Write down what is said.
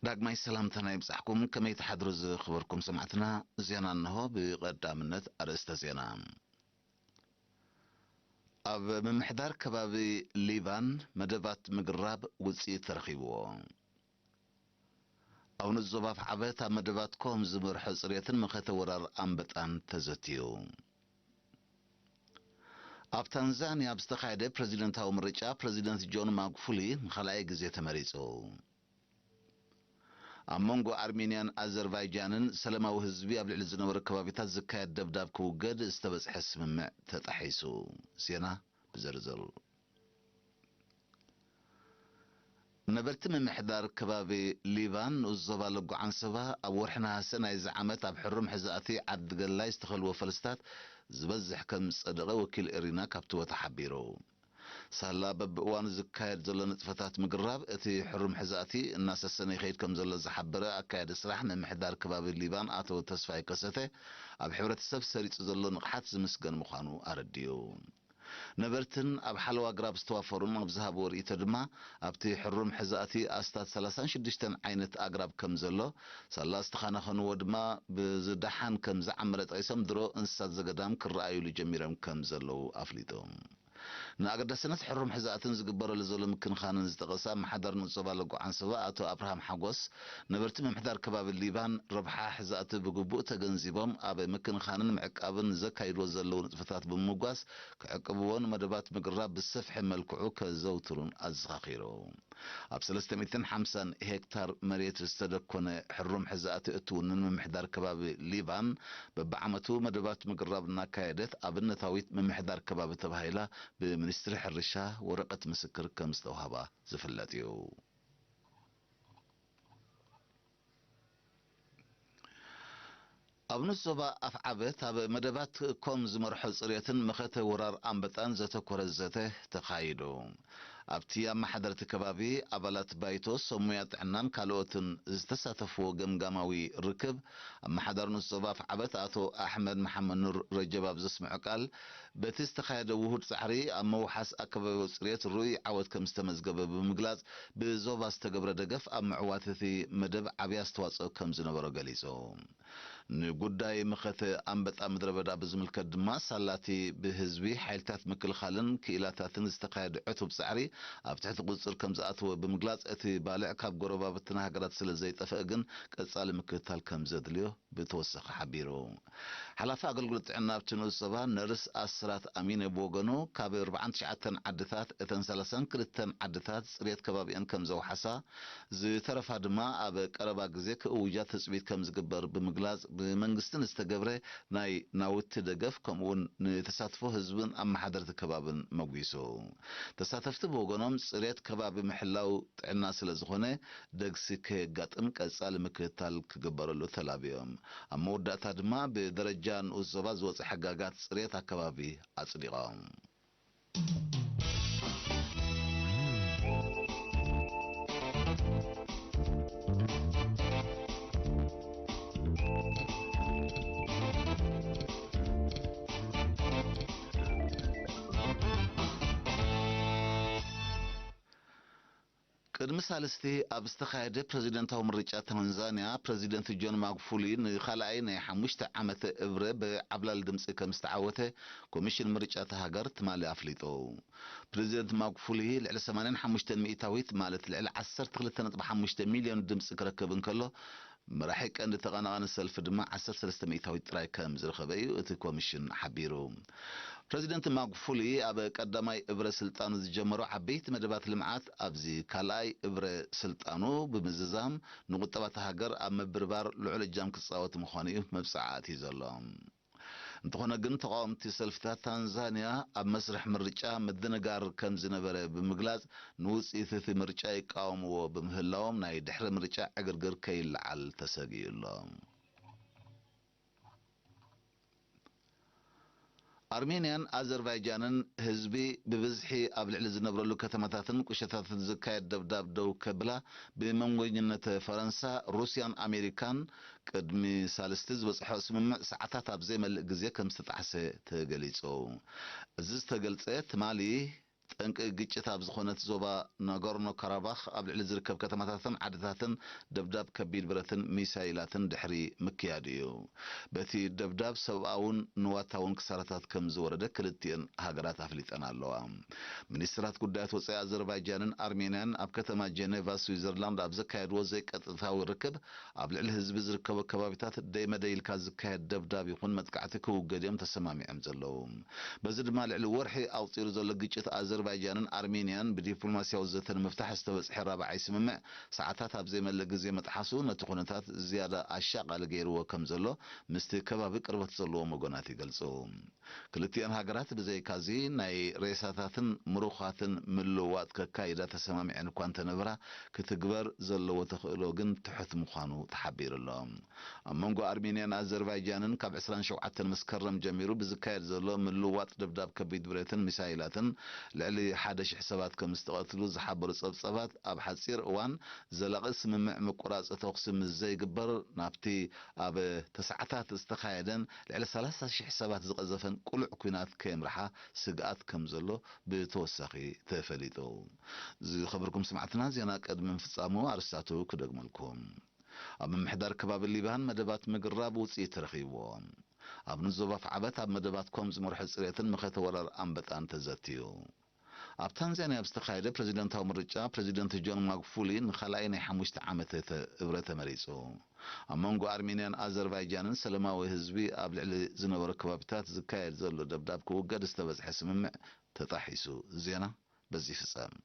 ዳግማይ ሰላምታና ይብጻሕኩም። ከመይ ትሓድሩ ዝኽበርኩም ሰማዕትና? ዜና እንሆ። ብቐዳምነት ኣርእስተ ዜና። ኣብ ምምሕዳር ከባቢ ሊባን መደባት ምግራብ ውጽኢት ተረኺብዎ። ኣብ ንኡስ ዞባ ኣፍዓበት ኣብ መደባት ኮም ዝመርሖ ጽሬትን መኸተ ወራር ኣንበጣን ተዘትዩ። ኣብ ታንዛንያ ኣብ ዝተኻየደ ፕረዚደንታዊ ምርጫ ፕረዚደንት ጆን ማጉፉሊ ንኻልኣይ ግዜ ተመሪጹ። ኣብ መንጎ ኣርሜንያን ኣዘርባይጃንን ሰላማዊ ህዝቢ ኣብ ልዕሊ ዝነበሩ ከባቢታት ዝካየድ ደብዳብ ክውገድ ዝተበጽሐ ስምምዕ ተጣሒሱ። ዜና ብዝርዝር። ነበርቲ ምምሕዳር ከባቢ ሊባን ንኡስ ዞባ ለጉ ዓንሰባ ኣብ ወርሒ ነሃሰ ናይዚ ዓመት ኣብ ሕሩም ሕዛእቲ ዓዲ ገላይ ዝተኸልወ ፈልስታት ዝበዝሕ ከም ዝጸደቐ ወኪል ኤሪና ካብቲ ቦታ ሓቢሩ። ሳላ በብእዋኑ ዝካየድ ዘሎ ንጥፈታት ምግራብ እቲ ሕሩም ሕዛእቲ እናሰሰነ ይኸይድ ከም ዘሎ ዝሓበረ ኣካያዲ ስራሕ ምምሕዳር ከባቢ ሊባን ኣቶ ተስፋይ ከሰተ፣ ኣብ ሕብረተሰብ ሰሪጹ ዘሎ ንቕሓት ዝምስገን ምዃኑ ኣረዲኡ። ነበርትን ኣብ ሓለዋ ኣግራብ ዝተዋፈሩን ኣብ ዝሃብዎ ርእይቶ ድማ፣ ኣብቲ ሕሩም ሕዛእቲ ኣስታት ሰላሳን ሽዱሽተን ዓይነት ኣግራብ ከም ዘሎ፣ ሳላ ዝተኻናኸንዎ ድማ ብዝደሓን ከም ዝዓመረ ጠቒሶም፣ ድሮ እንስሳት ዘገዳም ክረኣዩሉ ጀሚሮም ከም ዘለዉ ኣፍሊጦም። ንኣገዳስነት ሕሩም ሕዛእትን ዝግበረሉ ዘሎ ምክንኻንን ዝጠቐሰ ኣመሓዳሪ ንኡስ ዞባ ለጉ ዓንሰባ ኣቶ ኣብርሃም ሓጎስ፣ ነበርቲ ምምሕዳር ከባቢ ሊባን ረብሓ ሕዛእቲ ብግቡእ ተገንዚቦም ኣብ ምክንኻንን ምዕቃብን ዘካይድዎ ዘለዉ ንጥፈታት ብምምጓስ፣ ክዕቅብዎ ንመደባት ምግራብ ብሰፍሒ መልክዑ ከዘውትሩን ኣዘኻኺሩ። ኣብ ሰለስተ ሚእትን ሓምሳን ሄክታር መሬት ዝተደኮነ ሕሩም ሕዛእቲ እትውንን ምምሕዳር ከባቢ ሊባን፣ በብዓመቱ መደባት ምግራብ እናካየደት ኣብነታዊት ምምሕዳር ከባቢ ተባሂላ ብሚኒስትሪ ሕርሻ ወረቐት ምስክር ከም ዝተውሃባ ዝፍለጥ እዩ። ኣብ ንኡስ ዞባ ኣፍዓበት ኣብ መደባት ኮም ዝመርሖ ጽሬትን መኸተ ወራር ኣንበጣን ዘተኮረ ዘተ ተኻይዱ። ኣብቲ ኣመሓደርቲ ከባቢ፣ ኣባላት ባይቶ፣ ሰብ ሞያ ጥዕናን ካልኦትን ዝተሳተፍዎ ገምጋማዊ ርክብ፣ ኣመሓዳሪ ንኡስ ዞባ ኣፍዓበት ኣቶ ኣሕመድ መሓመድ ኑር ረጀብ ኣብ ዘስምዖ ቃል፣ በቲ ዝተኻየደ ውሁድ ጻዕሪ ኣብ ምውሓስ ኣከባቢያዊ ጽሬት ርኡይ ዓወት ከም ዝተመዝገበ ብምግላጽ፣ ብዞባ ዝተገብረ ደገፍ ኣብ ምዕዋት እቲ መደብ ዓቢ ኣስተዋጽኦ ከም ዝነበሮ ገሊጹ። ንጉዳይ መኸተ ኣንበጣ ምድረ በዳ ብዝምልከት ድማ፣ ሳላቲ ብህዝቢ ሓይልታት ምክልኻልን ክኢላታትን ዝተኻየደ ዕቱብ ጻዕሪ ኣብ ትሕቲ ቁጽጽር ከም ዝኣተወ ብምግላጽ፣ እቲ ባልዕ ካብ ጎረባብትና ሃገራት ስለ ዘይጠፍአ ግን ቀጻሊ ምክትታል ከም ዘድልዮ ብተወሳኺ ሓቢሩ። ሓላፊ ኣገልግሎት ጥዕና ኣብቲ ንኡስ ዞባ ነርስ ኣስራት ኣሚነ ብወገኑ፣ ካብ ኣርባዓን ትሽዓተን ዓድታት እተን ሰላሳን ክልተን ዓድታት ጽሬት ከባቢአን ከም ዘውሓሳ፣ ዝተረፋ ድማ ኣብ ቀረባ ግዜ ክእውጃ ትጽቢት ከም ዝግበር ብምግላጽ፣ ብመንግስቲ ንዝተገብረ ናይ ናውቲ ደገፍ፣ ከምኡውን ንተሳትፎ ህዝብን ኣመሓደርቲ ከባብን መጒሱ። ተሳተፍቲ ብወገኖም፣ ጽሬት ከባቢ ምሕላው ጥዕና ስለ ዝኾነ፣ ደግሲ ከየጋጥም ቀጻሊ ምክትታል ክግበረሉ ተላብዮም። ኣብ መወዳእታ ድማ፣ ብደረጃ ንኡስ ዞባ ዝወጸ ሕጋጋት ጽሬት ኣከባቢ ኣጽዲቖም። ቅድሚ ሳልስቲ ኣብ ዝተኻየደ ፕረዚደንታዊ ምርጫ ታንዛንያ፣ ፕረዚደንት ጆን ማጉፉሊ ንኻልኣይ ናይ ሓሙሽተ ዓመት እብረ ብዓብላሊ ድምጺ ከም ዝተዓወተ ኮሚሽን ምርጫ እታ ሃገር ትማሊ ኣፍሊጡ። ፕረዚደንት ማጉፉሊ ልዕሊ ሰማንያን ሓሙሽተን ሚእታዊት፣ ማለት ልዕሊ ዓሰርተ ክልተ ነጥቢ ሓሙሽተ ሚልዮን ድምጺ ክረክብ እንከሎ፣ መራሒ ቀንዲ ተቐናቓኒ ሰልፊ ድማ ዓሰርተ ሰለስተ ሚእታዊት ጥራይ ከም ዝረኸበ እዩ እቲ ኮሚሽን ሓቢሩ። ፕረዚደንት ማጉፉሊ ኣብ ቀዳማይ እብረ ስልጣኑ ዝጀመሮ ዓበይቲ መደባት ልምዓት ኣብዚ ካልኣይ እብረ ስልጣኑ ብምዝዛም፣ ንቁጠባ እታ ሃገር ኣብ ምብርባር ልዑል እጃም ክጻወት ምዃኑ እዩ መብጽዓ ኣትዩ ዘሎ። እንተኾነ ግን፣ ተቓወምቲ ሰልፍታት ታንዛንያ ኣብ መስርሕ ምርጫ ምድንጋር ከም ዝነበረ ብምግላጽ፣ ንውጽኢት እቲ ምርጫ ይቃወምዎ ብምህላዎም፣ ናይ ድሕሪ ምርጫ ዕግርግር ከይለዓል ተሰጊኡ ኣሎ። ኣርሜንያን ኣዘርባይጃንን ህዝቢ ብብዝሒ ኣብ ልዕሊ ዝነብረሉ ከተማታትን ቁሸታትን ዝካየድ ደብዳብ ደው ከብላ፣ ብመንጎኝነት ፈረንሳ፣ ሩስያን ኣሜሪካን ቅድሚ ሳልስቲ ዝበጽሖ ስምምዕ፣ ሰዓታት ኣብ ዘይመልእ ግዜ ከም ዝተጣሕሰ ተገሊጹ። እዚ ዝተገልጸ ትማሊ ጠንቂ ግጭት ኣብ ዝኾነት ዞባ ናጎርኖ ካራባኽ ኣብ ልዕሊ ዝርከብ ከተማታትን ዓድታትን ደብዳብ ከቢድ ብረትን ሚሳይላትን ድሕሪ ምክያዱ እዩ። በቲ ደብዳብ ሰብኣውን ንዋታውን ክሳራታት ከም ዝወረደ ክልቲኤን ሃገራት ኣፍሊጠን ኣለዋ። ሚኒስትራት ጉዳያት ወጻኢ ኣዘርባይጃንን ኣርሜንያን ኣብ ከተማ ጀኔቫ ስዊዘርላንድ ኣብ ዘካየድዎ ዘይቀጥታዊ ርክብ ኣብ ልዕሊ ህዝቢ ዝርከቦ ከባቢታት ደይመደይ ኢልካ ዝካየድ ደብዳብ ይኹን መጥቃዕቲ ክውገድ እዮም ተሰማሚዖም ዘለዉ። በዚ ድማ ልዕሊ ወርሒ ኣቑጺሩ ዘሎ ግጭት ኣዘርባይጃንን ኣርሜንያን ብዲፕሎማስያዊ ዘተ ንምፍታሕ ዝተበጽሐ ራብዓይ ስምምዕ ሰዓታት ኣብ ዘይመልእ ግዜ ምጥሓሱ ነቲ ኩነታት ዝያዳ ኣሻቓሊ ገይርዎ ከም ዘሎ ምስቲ ከባቢ ቅርበት ዘለዎም ወገናት ይገልጹ። ክልቲኣን ሃገራት ብዘይካዚ ናይ ሬሳታትን ምሩኻትን ምልውዋጥ ከካይዳ ተሰማሚዐን እኳ እንተነበራ፣ ክትግበር ዘለዎ ተኽእሎ ግን ትሑት ምዃኑ ተሓቢሩ ኣሎ። ኣብ መንጎ ኣርሜንያን ኣዘርባይጃንን ካብ ዕስራን ሸውዓተን መስከረም ጀሚሩ ብዝካየድ ዘሎ ምልውዋጥ ደብዳብ ከቢድ ብረትን ሚሳይላትን ልዕሊ ሓደ ሽሕ ሰባት ከም ዝተቐትሉ ዝሓበሩ ጸብጸባት፣ ኣብ ሓጺር እዋን ዘላቒ ስምምዕ ምቁራጽ ተኹሲ ምስ ዘይግበር ናብቲ ኣብ ተስዓታት ዝተኻየደን ልዕሊ ሰላሳ ሽሕ ሰባት ዝቐዘፈን ቅሉዕ ኲናት ከየምርሓ ስግኣት ከም ዘሎ ብተወሳኺ ተፈሊጡ። ዝኸበርኩም ሰማዕትና፣ ዜና ቅድሚ ምፍጻሙ ኣርስታቱ ክደግመልኩም። ኣብ ምምሕዳር ከባቢ ሊባን መደባት ምግራብ ውጽኢት ተረኺብዎ። ኣብ ንዞባ ዓበት ኣብ መደባት ኮም ዝመርሖ ጽሬትን መኸተ ወረር ኣንበጣን ተዘትዩ። ኣብ ታንዛንያ ኣብ ዝተኻየደ ፕረዚደንታዊ ምርጫ፣ ፕረዚደንት ጆን ማግፉሊ ንኻልኣይ ናይ ሓሙሽተ ዓመት እተ-፣ እብረ ተመሪጹ። ኣብ መንጎ ኣርሜንያን ኣዘርባይጃንን ሰላማዊ ህዝቢ ኣብ ልዕሊ ዝነበሩ ከባቢታት ዝካየድ ዘሎ ደብዳብ ክውገድ ዝተበጽሐ ስምምዕ ተጣሒሱ። ዜና በዚ ይፍጸም።